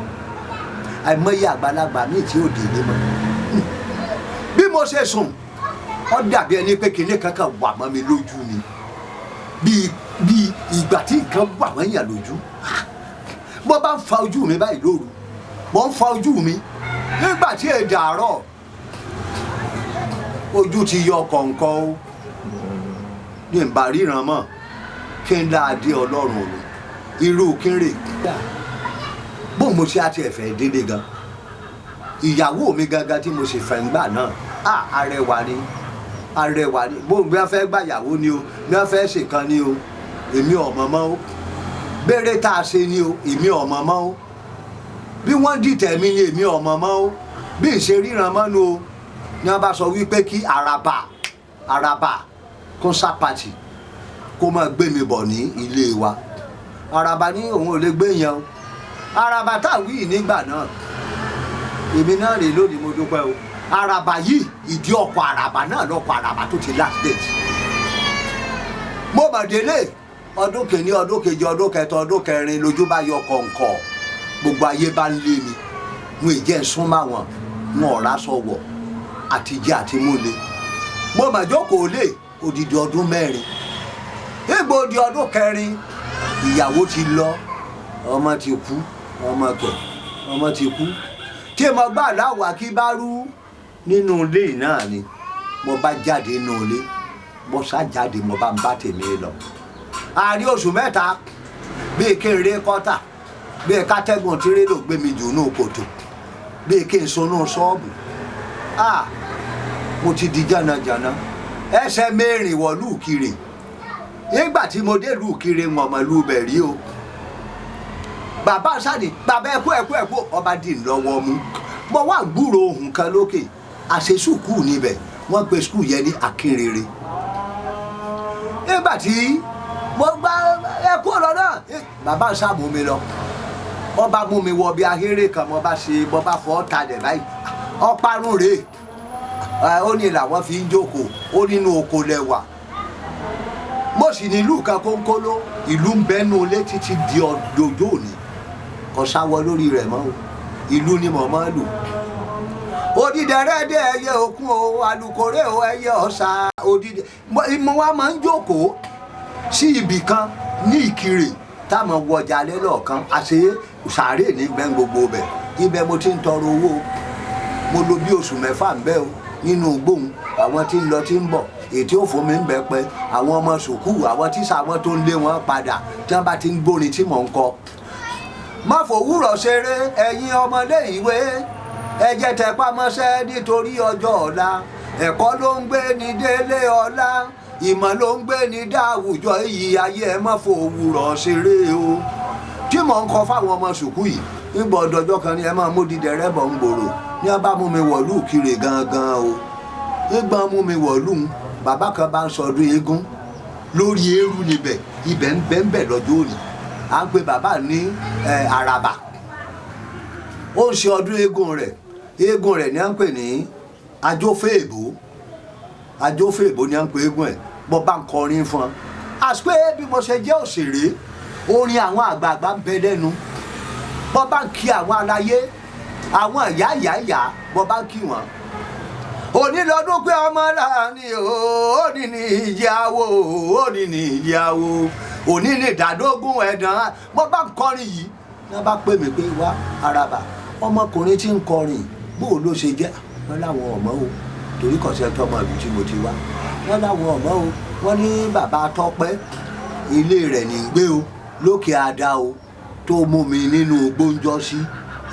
àìmọye àgbàlagbà míì tí ò dé ní mọ́. Bí mo ṣe sùn, ó dàbí ẹni pé kinní kankan wà mọ́ mi lójú ni, bíi ìgbà tí nǹkan wà mọ́ yàn lójú. Mo bá ń fa ojú mi báyìí lóru, mo ń fa ojú mi. Nígbà tí èdè àárọ̀, ojú ti yọ kọ̀ǹkọ̀ o, ní n bá ríran mọ́. Kí n dáadé Ọlọ́run o, irú kí n rè bó mo ṣe àti ẹ̀fẹ̀ délé gan. Ìyàwó mi gangan tí mo sì fẹ́ ń gbà náà, à arẹwà ni, arẹwà ni. Bó bí wọ́n fẹ́ gbàyàwó ni o, bí wọ́n fẹ́ ṣèkan ni o, èmi ọ̀mọ̀ mọ́ o. Béèrè tá a ṣe ni o, èmi ọ̀mọ̀ mọ́ o. Bí wọ́n dìtẹ̀ mi ni, èmi ọ̀mọ̀ mọ́ o. Bí ìṣe ríran mọ́nu o, ni wọ́n bá sọ wípé kí àràbà àràbà concert party kó máa gbé mi bọ̀ ní ilé wa. Àràbà ní òun ò lè gbé yẹn o. Àràbà tá a wí nígbà náà, èmi náà rèé lónìí, mo dúpẹ́ o. Àràbà yìí, ìdí ọkọ̀ àràbà náà lọ́kọ̀ àràbà tó ti last date. Mo mà délé, ọdún kìíní, ọdún kejì, ọdún kẹta, ọdún kẹrin, lójú bá yọ kọ̀ǹkọ̀. Gbogbo ayé bá ń lé mi, mo ì jẹ́ ń sún mọ́ wọn, wọn ò rásọ wọ̀, àti jẹ àti múle. Mo mà jókòó lé odidi ọdún 4. Nígbà odi ọdún kẹrin, ìyàwó ti lọ, ọmọ ti kú, ọmọ kẹ, ọmọ ti kú. Tí mo gbà láwà kí bá rú nínú ilé náà ni mo bá jáde nínú ilé, mo sá jáde, mo bá ń bá tèmi lọ. Àárín oṣù 3, bíi kí n rí kọ́tà, bíi kátẹ́gùn tirẹ́lò gbé mi jù nù kòtò, bíi kí n sunú ṣọ́ọ̀bù. Mo ti di jànàjànà, ẹsẹ̀ mẹ́rin wọ̀lú kiri. Nígbà tí mo dé lù kiri, wọn mọ̀ lù bẹ̀ rí o. Bàbá sáni, bàbá ẹkú ẹkú ẹkú, ọba dì lọ́wọ́ mú. Mo wá gbúrò ohùn kan lókè, àṣẹ sùkúù níbẹ̀, wọ́n pe sùkúù yẹn ní Akínrere. Nígbà tí mo gba ẹkú ọ̀rọ̀ náà, bàbá sábò mi lọ. Wọ́n bá mú mi wọ bí ahéré kan, mo bá ṣe mo bá fọ́ talẹ̀ báyìí, ọparun rèé. Ó ní làwọn fi ń jókòó, ó nínú oko lẹ́wà. Mo sì ní ìlú kan kónkóló, ìlú ń bẹ́nu ilé títí di ọdọọdọ òní, kò sáwọ lórí rẹ̀ mọ́ o, ìlú ni mo máa lù. Odídẹrẹ́ dé ẹyẹ òkun o, alukórè o, ẹyẹ ọ̀sà odídẹ. Mo wá máa ń jókòó sí ibì kan ní Ìkirè táwọn wọjà lé lọ́ọ̀kan, àṣé sàárè ní gbẹ́ gbogbo bẹ̀. Ibẹ̀ mo ti ń tọrọ owó, mo lò bí oṣù 6 ń bẹ́ o nínú gbóhùn, àwọn tí ń lọ tí ń bọ̀, ètí ò fún mi ń bẹ pẹ́, àwọn ọmọ sùkúù, àwọn tíṣà wọn tó ń lé wọn padà tí wọ́n bá ti ń gbórin tí mò ń kọ. Má fòwúrọ̀ ṣeré ẹ̀yin ọmọdé ìwé, ẹ jẹ́ tẹpá mọ́ṣẹ́ nítorí ọjọ́ ọ̀la, ẹ̀kọ́ ló ń gbé ní délé ọlá, ìmọ̀ ló ń gbé ní dáwùjọ iyì ayé, ẹ má fòwúrọ̀ ṣeré o. Tí mò ń kọ fáwọn ọmọ sùkúù yìí, nígbà ọdọọjọ́ kan ni ẹ máa mú dídẹrẹ́ bọ̀ ń gbòòrò, ní wọ́n bá mú mi wọ̀lú Ìkirè gangan o. Nígbà mú mi wọ̀lú, bàbá kan bá ń sọdún eégún lórí eérú níbẹ̀, ibẹ̀ ń bẹ́ ń bẹ̀ lọ́jọ́ òní. À ń pe bàbá ní Àràbà. Ó ń ṣe ọdún eégún rẹ̀, eégún rẹ̀ ni à ń pè ní Ajófèèbó. Ajófèèbó ni à ń pe eégún ẹ̀. Mo bá ń kọrin fún ọ. Àṣpé bí mo ṣe jẹ́ òṣèré, orin àwọn àgbààgbà ń bẹ lẹ́nu. Mo bá ń kí àwọn aláyé, àwọn ìyá ìyá ìyá, mo bá ń kí wọn. Onílọ́dún pé ọmọ láàánú o, òní ní ìyàwó, òní ní ìyàwó, òní ní ìdádógún ẹ̀dán. Mo bá ń kọrin yìí, ní wọ́n bá pè mí pé wá Àràbà, ọmọkùnrin tí ń kọrin bóò ló ṣe jẹ́? Wọ́n láwọn ọmọ o, torí kò sẹ́ni tọ́mọ ìlú tí mo ti wá. Wọ́n láwọn ọmọ o, wọ́n ní bàbá Tọ́pẹ́ ilé rẹ̀ ní gbé o, lókè Adá o, tó mú mi nínú gbóúnjọ́ sí,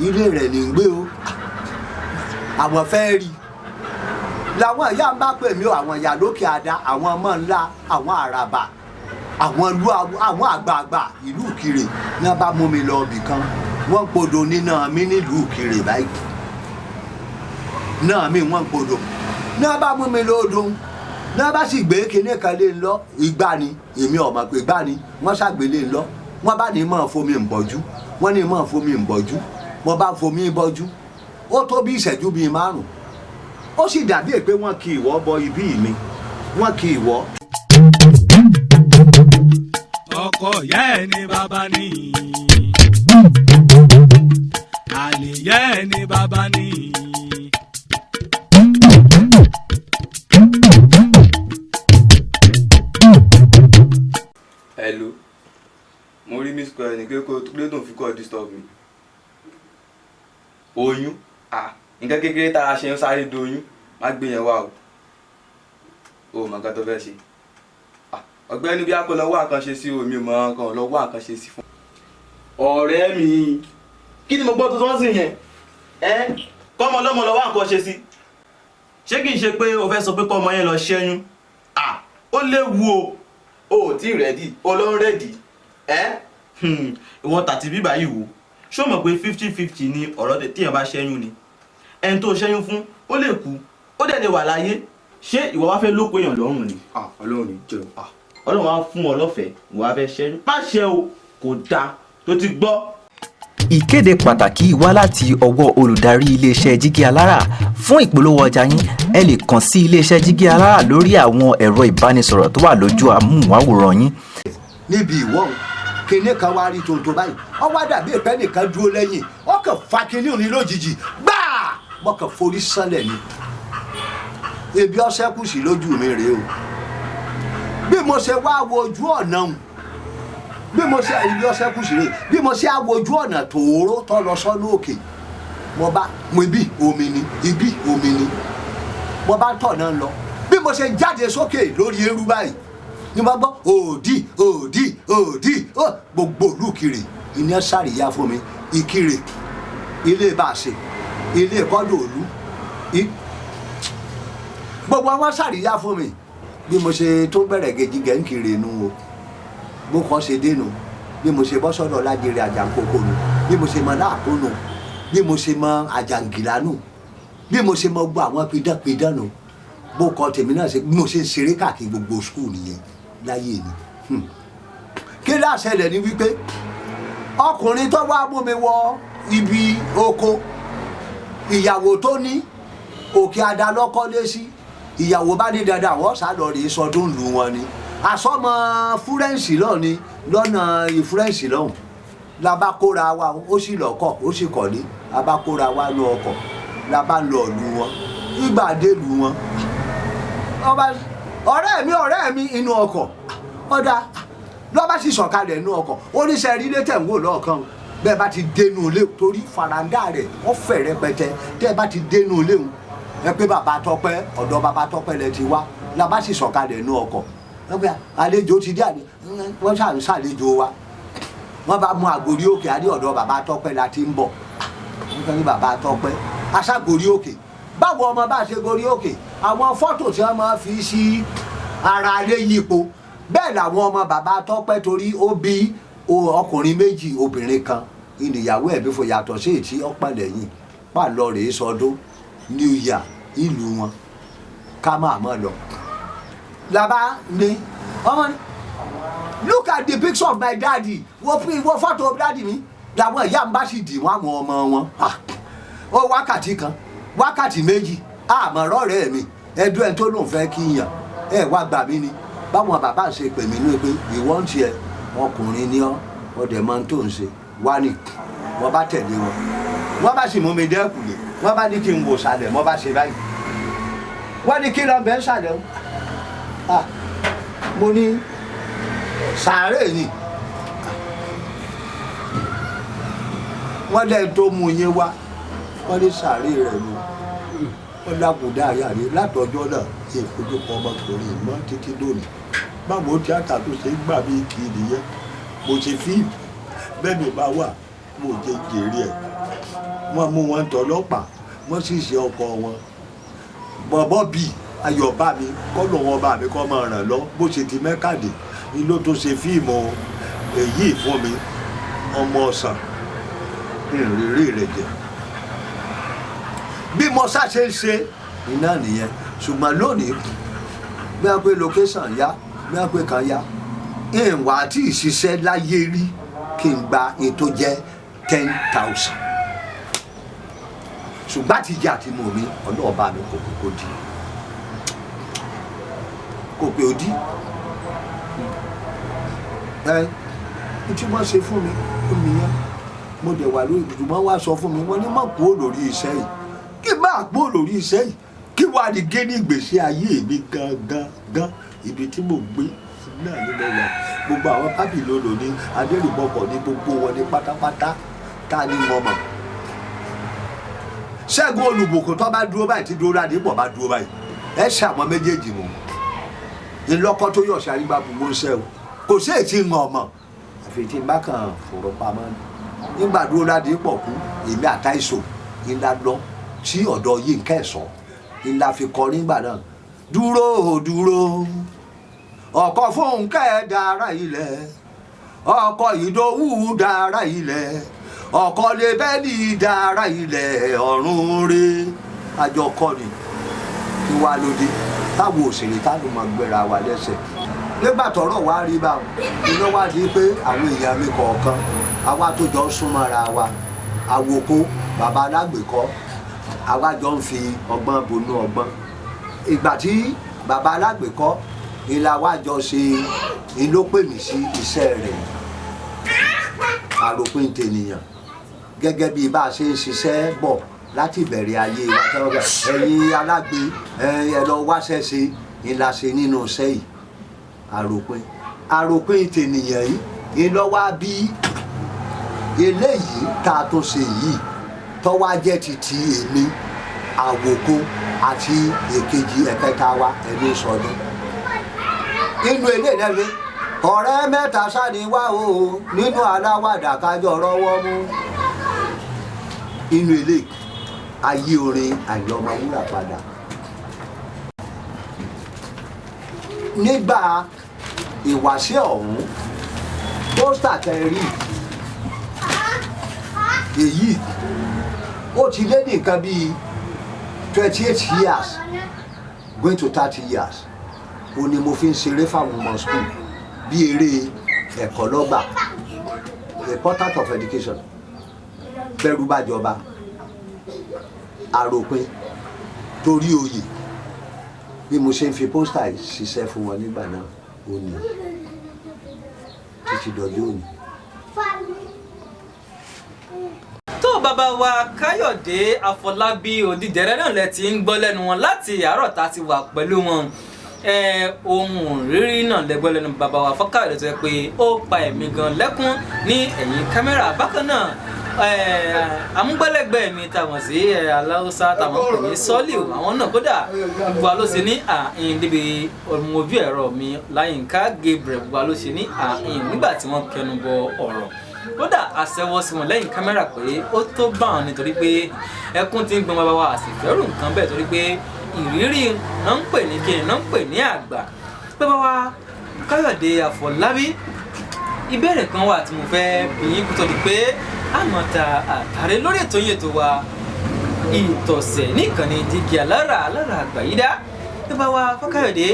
ilé rẹ̀ ní gbé o, àwọn fẹ́ rí. Làwọn ìyá ń bá pè mí o, àwọn ìyá lókè Adá, àwọn ọmọ ńlá, àwọn Àràbà, àwọn ìlú, àwọn àgbààgbà ìlú Ìkirè ní wọ́n bá mú mi lọ ibì kan. Wọ́n ń podò níná mi nílùú Ìkirè báyìí, náà mi wọ́n ń podò ní wọ́n bá mú mi lọ odò, ní wọ́n bá sì gbé kinní kan lé lọ, ìgbà ni èmi ò mọ̀ pé ìgbà ni wọ́n ṣàgbélé lọ. Wọ́n bá ní máa fomi ń bọ́jú, wọ́n ní máa fomi ń bọ́jú, wọ́n bá fomi ń bọ́jú, ó tó bí ìṣẹ́jú bíi 5, ó sì dàbí pé wọ́n kì ìwọ́ bọ ibí mi, wọ́n kì ìwọ́. Ọkọ ìyá ẹ ní bàbá ní, àlè ìyá ẹ ní bàbá ní. Hello, mo rí miss call ní kékeré tó ń fi kọ́ disturb mi. Oyún, ah, nǹkan kékeré tára ṣe ń sáré doyún, má gbé yẹn wá o. O mọ nǹkan tó fẹ́ ṣe. Ọ̀gbẹ́ni bí a kò lọ wá nǹkan ṣe sí o, mi ò mọ nǹkan lọ wá nǹkan ṣe sí fún. Ọ̀rẹ́ mi, kí ni mo gbọ́ tuntun sí yẹn? Ẹ kọ́mọ lọ́mọ lọ wá nǹkan ṣe sí. Ṣé kì í ṣe pé o fẹ́ sọ pé kọ́mọ yẹn lọ ṣẹ́yún? À, ó léwu o. O ò tí ì rẹ́dì, o lọ ń rẹ́dì. Ẹ ìwọ tàti bíbá yìí wò. Ṣé o mọ̀ pé 50-50 ni ọ̀rọ̀ téèyàn bá ṣẹ́yún ni? Ẹni tó ṣẹ́yún fún, ó lè kú, ó dẹ̀ lè wà láyé. Ṣé ìwọ wá fẹ́ lóko èèyàn lọ́rùn ni? Ọlọ́run ní jẹun. Ọlọ́run á fún ọ lọ́fẹ̀ẹ́, ìwọ á fẹ́ ṣẹ́yún. Má ṣe o, kò dáa tó ti gbọ́. Ìkéde pàtàkì wá láti ọwọ́ olùdarí iléeṣẹ́ Jígí Alára. Fún ìpolówó ọjà yín, ẹ lè kàn sí iléeṣẹ́ Jígí Alára lórí àwọn ẹ̀rọ ìbánisọ̀rọ̀ tó wà lójú amóhùnmáwòrán yín. Níbi ìwọ́n kinní kan wá rí tuntun báyìí, ó wá dàbí ìpẹ́ nìkan dúró lẹ́yìn, ó kàn fa kinní òní lójijì gbáà, mo kàn forí sánlẹ̀ ni. Ebi ọṣẹ kù sí lójú mi rèé o. Bí mo ṣe wá wo ojú ọ̀nà òun, bí mo ṣe ibi ọṣẹ kù sí rèé, bí mo ṣe á wo ojú ọ̀nà tòóró tó lọ sọ́nà òkè, mo bá mo ibi omi ni, ibi omi ni, mo bá tọ̀ náà lọ. Bí mo ṣe jáde sókè lórí eérú báyìí ni mo gbọ́ òdì òdì òdì gbogbo ìlú Ìkirè iná ṣàríyá fún mi. Ìkirè, ilé bàṣẹ, ilé kọ́dọ̀ òlu, gbogbo àwọn ṣàríyá fún mi. Bí mo ṣe tó bẹ̀rẹ̀ gèjìgẹ̀ ń kiri nu o, bó kọ́ ṣe dénú, bí mo ṣe bọ́ sọ́dọ̀ Lájẹrẹ Àjàǹkókò nu, bí mo ṣe mọ láàkó nu, bí mo ṣe mọ Àjàǹgìlá nu, bí mo ṣe mọ gbọ́ àwọn pidánpidán nu, bó kọ́ tèmi náà ṣe bí mo ṣe ń ṣeré káàkiri gbogbo skul nìyẹn láyé mi. Kí láṣẹlẹ̀ ni wípé Ọkùnrin tó wá mú mi wọ ibi oko, ìyàwó tó ní òkè ada lọ́kọ́lé sí, ìyàwó bá ní dandan àwọn sá lọ rèé sọdún lù wọn ni. Àsọmọ fúrẹ́ǹsì lọ́ọ̀ ni lọ́nà ìfúrẹ́ǹsì lọ́hùn la bá kóra wa, ó sì lọ́kọ̀ ó sì kọ̀lé, la bá kóra wa lọ ọkọ̀, la bá lọ lù wọn. Ìgbà dé lù wọn, ọba ọ̀rẹ́ mi inú ọkọ̀ ọ̀dà lọ́ba sì sọ̀kalẹ̀ inú ọkọ̀, oníṣẹ́ rí létẹ̀ ń wò lọ́ọ̀kan bẹ́ẹ̀ bá ti dénú ilé, torí farandá rẹ̀ wọ́n fẹ̀ rẹpẹtẹ, tẹ́ ẹ bá ti dénú ilé òun ẹ pé bàbá Tọ́pẹ́, ọ̀dọ̀ bàbá Tọ́pẹ́ lẹ ti wá. La bá sì sọ̀kalẹ̀ inú ọkọ̀, àlejò ti dé, wọ́n ṣàlejò wa, wọ́n bá mú àgórí òkè, àdé ọ̀dọ̀ bàbá Tọ́pẹ́ la ti ń bọ̀. Wọ́n kàn ní bàbá Tọ́pẹ́ aṣágorí òkè. Báwo ọmọ bá ṣe gorí òkè, àwọn fọ́tò tí wọ́n máa fi sí ara lé yípo bẹ́ẹ̀ làwọn ọmọ bàbá Tọ́pẹ́, torí ó bí ọkùnrin méjì obìnrin kan, ìníyàwó ẹ̀ bí fò yàtọ̀ sí ètí ọ̀pọ̀ lẹ́yìn pa lọ rèé sọdún New Year ìlú wọn ká máa mọ̀ lọ. Làbá ní ọmọ ní look at the picture of my daddy, wo fọ́tò daddy mi, làwọn ìyá ń bá sì dì wọ́n àwọn ọmọ wọn. Ó wákàtí kan wákàtí méjì àmọ́ rọ́ọ̀rẹ́ mi ẹdún ẹ̀ tó lòun fẹ́ kí yàn ẹ wá gbà mí ni. Báwọn bàbá ṣe pè mí ní pé ìwọ ń tiẹ̀ ọkùnrin ni ọ́, ọdẹ máa ń tó ń ṣe wá ní. Wọ́n bá tẹ̀lé wọn, wọ́n bá sì mú mi dẹ́kùlé, wọ́n bá ní kí n wò sàlẹ̀, wọ́n bá ṣe báyìí, wọ́n ní kí lọ́ọ́ bẹ́ẹ̀ sàlẹ̀ o. Mo ní sàárè ni. Wọ́n lẹ́yìn tó mú yín wá, wọ́n ní sàárè rẹ̀ ni. Wọ́n lákòdá àyà mi látọjọ́ náà ìfojúkọ ọmọkùnrin mọ́ títí lónìí. Báwo tíátà tó ṣe ń gbà mí kì í nìyẹn. Mo ṣe fíìmù bẹ́ẹ̀ mi bá wà, mo jẹ jèrè ẹ̀. Wọ́n mú wọn tọlọ́pàá, wọ́n sì ṣe ọkọ wọn. Bọ̀bọ̀ bíi ayọ̀bá mi kọ́ lòun ọba mi kọ́ máa ràn lọ bó ṣe ti mẹ́kàdé ni ló tó ṣe fíìmù èyí fún mi, ọmọ ọ̀sán ìrírí rẹ̀ jẹ. Bí mo ṣá ṣe ń ṣe iná nìyẹn. Ṣùgbọ́n lónìí bí wọ́n pé location yá, bí wọ́n pé kan yá, ìwà àti ìṣiṣẹ́ láyé rí kí n gba ètò jẹ́ 10,000. Ṣùgbọ́n àtijọ́ àti mò mi ọlọ́ọ̀bá mi kò pé kó di, kò pé ó di. Ẹ tí wọ́n ṣe fún mi ó nìyẹn. Mo dẹ̀ wà lórí ibùdó, wọ́n wá sọ fún mi, wọ́n ní má kúrò lórí iṣẹ́ yìí, kí má kúrò lórí iṣẹ́ yìí, kí wàá ní gé ní ìgbésí ayé mi gangan gan. Ibi tí mo gbé náà ni mo wà. Gbogbo àwọn pábìlólò ní adérìbọkọ̀ ní gbogbo wọn ní pátápátá tá a ní wọn mọ̀. Ṣẹ́gun Olùbùkún tó bá dúró báyìí tí dúró láti pọ̀ bá dúró báyìí, ẹ ṣe àwọn méjèèjì mọ̀ ìlọ́kọ́ tó yọ̀ sí àrígbá gbogbo ń ṣẹ́ o, kò sí èyí tí ń hàn mọ̀ àfi tí n bá kàn fòrò pamọ́ ni. Nígbà dúró láti pọ̀ kú, èmi àtàìsò ńlá lọ sí ọ̀dọ̀ Yínká Ẹ̀sọ́ ńlá fi kọ nígbà náà. Dúró dúró ọkọ̀ Fúnkẹ́ dára ilẹ̀, ọkọ̀ Ìdòwú dára ilẹ̀, ọkọ̀ Lébẹ́lì dára ilẹ̀, ọ̀run re àjọkọ ni. Kí wàá lóde táwọn òṣèré táwọn máa gbéra wa lẹ́sẹ̀. Nígbà tọ́rọ̀ wá rí báwọn, iná wá di pé àwọn èèyàn mi kọ̀ọ̀kan àwa tó jọ ń súnmọ́ra wa, àwòkó bàbá alágbèékọ́, àwa jọ ń fi ọgbọ́n bonú ọgbọ́n. Ìgbà tí bàbá alágbèékọ́ ìlà wa jọ ṣe ló pè mí sí iṣẹ́ rẹ̀, àròpin tènìyàn gẹ́gẹ́ bí bá a ṣe ń ṣiṣẹ́ bọ̀ láti ìbẹ̀rẹ̀ ayé wa. Ẹ̀yin alágbe ẹ lọ wáṣẹ́ ṣe ìlà ṣe nínú iṣẹ́ yìí. Àròpin tènìyàn yìí ìlọ́wà bí eléyìí tá a tó ṣe yìí tọ́wá jẹ́ ti ti èmi àwòkó àti èkejì ẹ̀kẹta wa ẹni sọdún. Inú eléyìí náà ni ọ̀rẹ́ mẹ́ta sáni wá o nínú aláwàdà kájọ rọ́wọ́ mú. Inú eléyìí ayé orin Àyìnlá Ọmọwúrà padà. Nígbà ìwàṣẹ́ ọ̀hún pósítà tẹ rí èyí ó ti lé ní nǹkan bíi 28 years going to 30 years ó ní mo fi ń ṣeré fáwọn ọmọ school bí eré ẹ̀kọ́ lọ́gbà. The importance of education. Bẹ́rù bá jọba àròpin torí oyè, bí mo ṣe ń fi pósítà ṣiṣẹ́ fún wọn nígbà náà ó ní títí dọjọ́ òní. Tó bàbá wa Káyọ̀dé Àfọlábí Odídẹrẹ́ náà lẹ ti ń gbọ́ lẹ́nu wọn láti àárọ̀ tá a ti wà pẹ̀lú wọn. Ohun rírí náà lẹ gbọ́ lẹ́nu bàbá wa Fọ́káyọ̀dé tó yẹ pé ó pa ẹ̀mí gan lẹ́kún ní ẹ̀yìn kámẹ́rà. Bákan náà amúgbálẹ́gbẹ̀ẹ́ mi táwọn sí aláùsá táwọn pè ní Sọ́líù, àwọn náà kódà gbogbo wa ló ṣe ní àhín níbi ọmọ ojú ẹ̀rọ mi Láyínká Gabriel, gbogbo wa ló ṣe ní àhín nígbà tí wọ́n kẹnu bọ ọ̀rọ̀. Kódà àṣẹwọ́ sí wọn lẹ́yìn kámẹ́rà pé ó tó bá wọn nítorí pé ẹkún ti ń gbọn bàbá wa, àṣìfẹ́rù nǹkan bẹ́ẹ̀ torí pé ìrírí náà ń pè ní kíni náà ń pè ní àgbà. Bàbá wa Káyọ̀dé Àfọlábí, ìbéèrè kan wà tí mo fẹ́ bi yín kó tó di pé àmọ̀ta àtàrẹ lórí ètò yín ètò wa Ìtọ̀sẹ̀ ní ìkànnì Dígí Alára Alára Àgbàyídá. Bàbá wa Fákáyọ̀dé,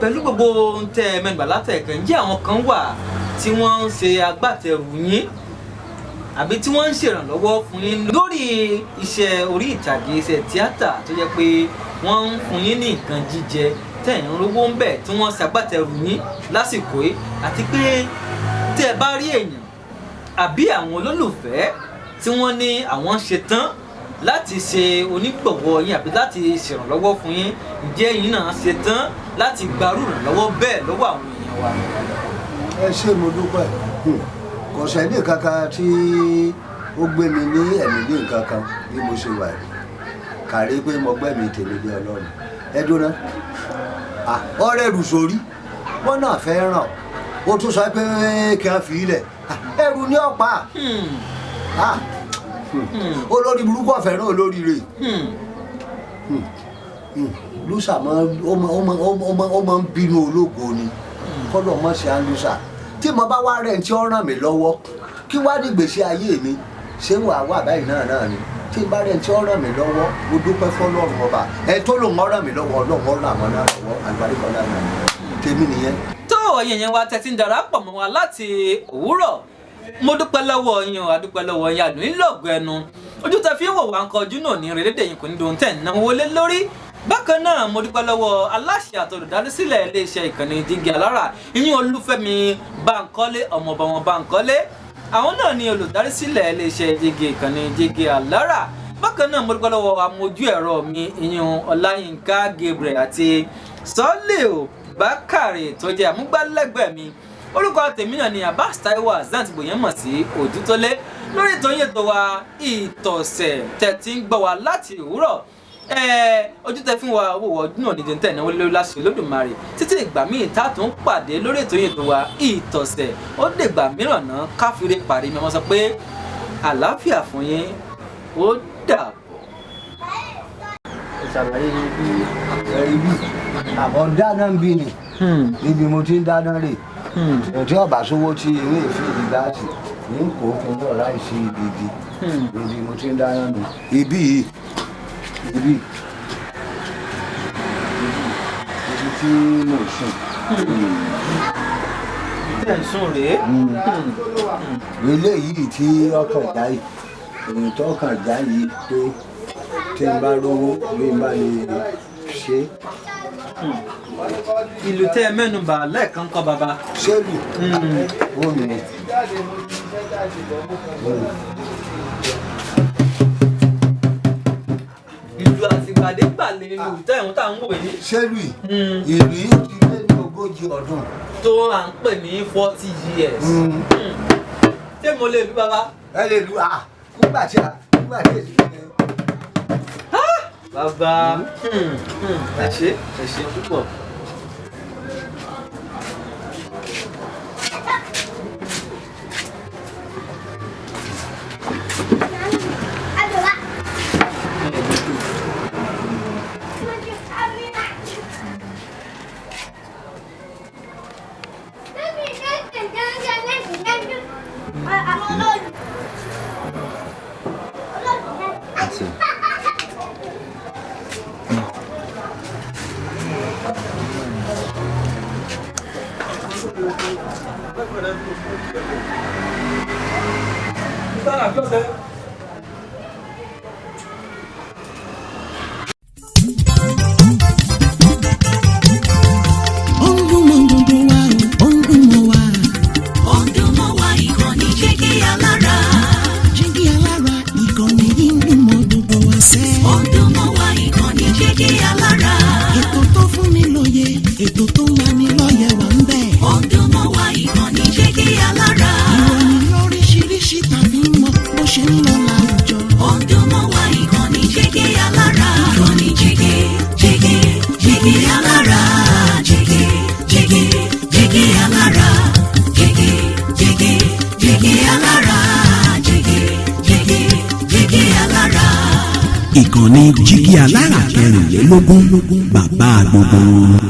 pẹ̀lú gbogbo ohun tẹ́ ẹ mẹ́nubà látẹ̀kẹ́, ǹjẹ́ àwọn kan wà tí wọ́n ń ṣe agbátẹrù yín àbí tí wọ́n ń ṣèrànlọ́wọ́ fún yín lórí iṣẹ́ orí ìtàgé, iṣẹ́ tíátà, tó jẹ́ pé wọ́n ń fún yín ní nǹkan jíjẹ tẹ̀ ń rówó ń bẹ̀, tí wọ́n ṣagbátẹrù yín lásìkò yìí, àti pé tí ẹ bá rí èèyàn àbí àwọn olólùfẹ́ tí wọ́n ní àwọn ṣe tán láti ṣe onígbọ̀wọ́ yín àbí láti ṣèrànlọ́wọ́ fún yín, ǹjẹ́ yín náà ṣe tán láti gbarú ìrànlọ́wọ́ bẹ́ẹ̀ lọ́wọ́ àwọn èèyàn wa? Ẹ ṣé, mo dúpẹ́. Kò sẹ́ni kankan tí ó gbé mi ní ẹ̀mí ní nǹkan kan bí mo ṣe wà yìí, kàrí pé mo gbẹ́mí tèmi lé Ọlọ́run. Ẹ dúná, ọ̀rẹ́ rù sórí wọn náà fẹ́ ràn ó tún sọ pé kí wọ́n fi ilẹ̀ ẹrù ní ọ̀pá. Olórí burúkú ọ̀fẹ́ náà olórí rẹ̀ lùsà ó máa ń bínú ológo ni, kọ́lọ̀ mọ̀ sí à ń lùsà. Tí mo bá wá rẹ̀ tí ó ràn mí lọ́wọ́ kí wá ní gbèsè ayé mi ṣé wàá wà báyìí náà náà ni. Tí n bá rẹ̀ tí ó ràn mí lọ́wọ́, mo dúpẹ́ fọlọ́run ọba ẹ tó lòun ó ràn mí lọ́wọ́, Ọlọ́run ó ràn wọ́n náà lọ́wọ́, àlùbáríkọ́ náà tèmi nìyẹn. Tó ẹ̀yin yẹn wa tẹ́tí ń darapọ̀ mọ́ wa láti òwúrọ̀, mo dúpẹ́ lọ́wọ́ yín o, adúpẹ́ lọ́wọ́ yín, àdùn nílọ̀gọ̀ ẹnu ojú tẹ fi ń wò wá ń kọjú náà ní ìrẹ́lẹ́dẹ̀ yìí kò ní dohun tẹ̀ ń náwó lé lórí. Bákan náà mo dúpẹ́ lọ́wọ́ aláṣẹ àti olùdásílẹ̀ iléeṣẹ́ ìkànnì Dígí Alára, ìyún Olúfẹ́mi Bánkọ́lé, ọmọọba wọn Bánkọ́lé, àwọn náà ni olùdásílẹ̀ iléeṣẹ́ Dígí ìkànnì Dígí Alára. Bákan náà mo dúpẹ́ lọ́wọ́ amójú ẹ̀rọ mi ìyún Ọláyínká Gabriel àti Sọ́líù Bákàrè tó jẹ́ àmúgbálẹ́gbẹ̀ẹ́ mi. Orúkọ tèmi náà ni Abbas Taiwo Hassan tí gbòyàn mọ̀ sí Òjútólé lórí ètò yín ètò wa Ìtọ̀sẹ̀ tẹ̀ tí ń gbọ́ wa láti òwúrọ̀. Ojú tẹ fún wa owó ọdún náà nídìí tẹ̀ náwó lórí láṣẹ Olódùmarè títí ìgbà míì tá a tún pàdé lórí ètò yín ètò wa Ìtọ̀sẹ̀. Ó dìgbà mìíràn náà káfíńrè parí mi, wọ́n sọ pé àlàáfíà fún yín, ó dàbọ̀. Ṣàlàyé bí ẹ̀rí bí àmọ́ dáná ń bí ni níbi mo ti ń dáná rè tí ọba sówó tí ewé ìfìdí gáàsì ní kò fún náà láìsí ibi igi níbi mo ti ń dáná nù ibi yìí ibi ibi tí mo sùn. Tẹ̀ ń sùn rèé. Eléyìí tí ọkàn já yìí, èyí tó ọkàn já yìí pé tí n bá rówó bí n bá lè ṣe. Ìlú tẹ́ ẹ mẹ́nubà lẹ́ẹ̀kan kọ́ bàbá. Ṣéèlù ó ní. Ìlú àtìgbàdégbà lè lù tẹ̀hún tá à ń wò yìí. Ṣéèlù ìlú yìí ti lé ní 40 ọdún. Tó à ń pè ní 40 years. Ṣé mo lè lu bàbá? Ẹ lè lu à nígbà tí nígbà tí èsì yẹn. Bàbá, ẹ ṣé, ẹ ṣé púpọ̀. Mr. Kí ló ṣe? Ó ń dún mọ́ gbogbo wa o, ó ń dún mọ́ wa. Ó ń dún mọ́ wa, ìkànnì Jígí Alára. Jígí Alára, ìkànnì yìí ń dún mọ́ gbogbo wa sẹ́. Ó ń dún mọ́ wa, ìkànnì Jígí Alára. Ètò tó fún ni lóye, ètò tó ń lani lọ́yẹ̀ wà ń bẹ̀. Ó ń dún mọ́ wa, ìkànnì Jígí Alára. Ìròyìn lóríṣiríṣi tàbí mọ bó ṣe ń lọ láwùjọ. Ó ń dún mọ́ wa, ìkànnì Jígí Alára. Ìkànnì Jígí, Jígí, Jígí Alára. Jígí, Jígí, Jígí Alára. Jígí, Jígí, Jígí Alára. Jígí, Jígí, Jígí Alára. Ìkànnì Jígí Alára kẹrìnlélógún, bàbá gbogbo wọn.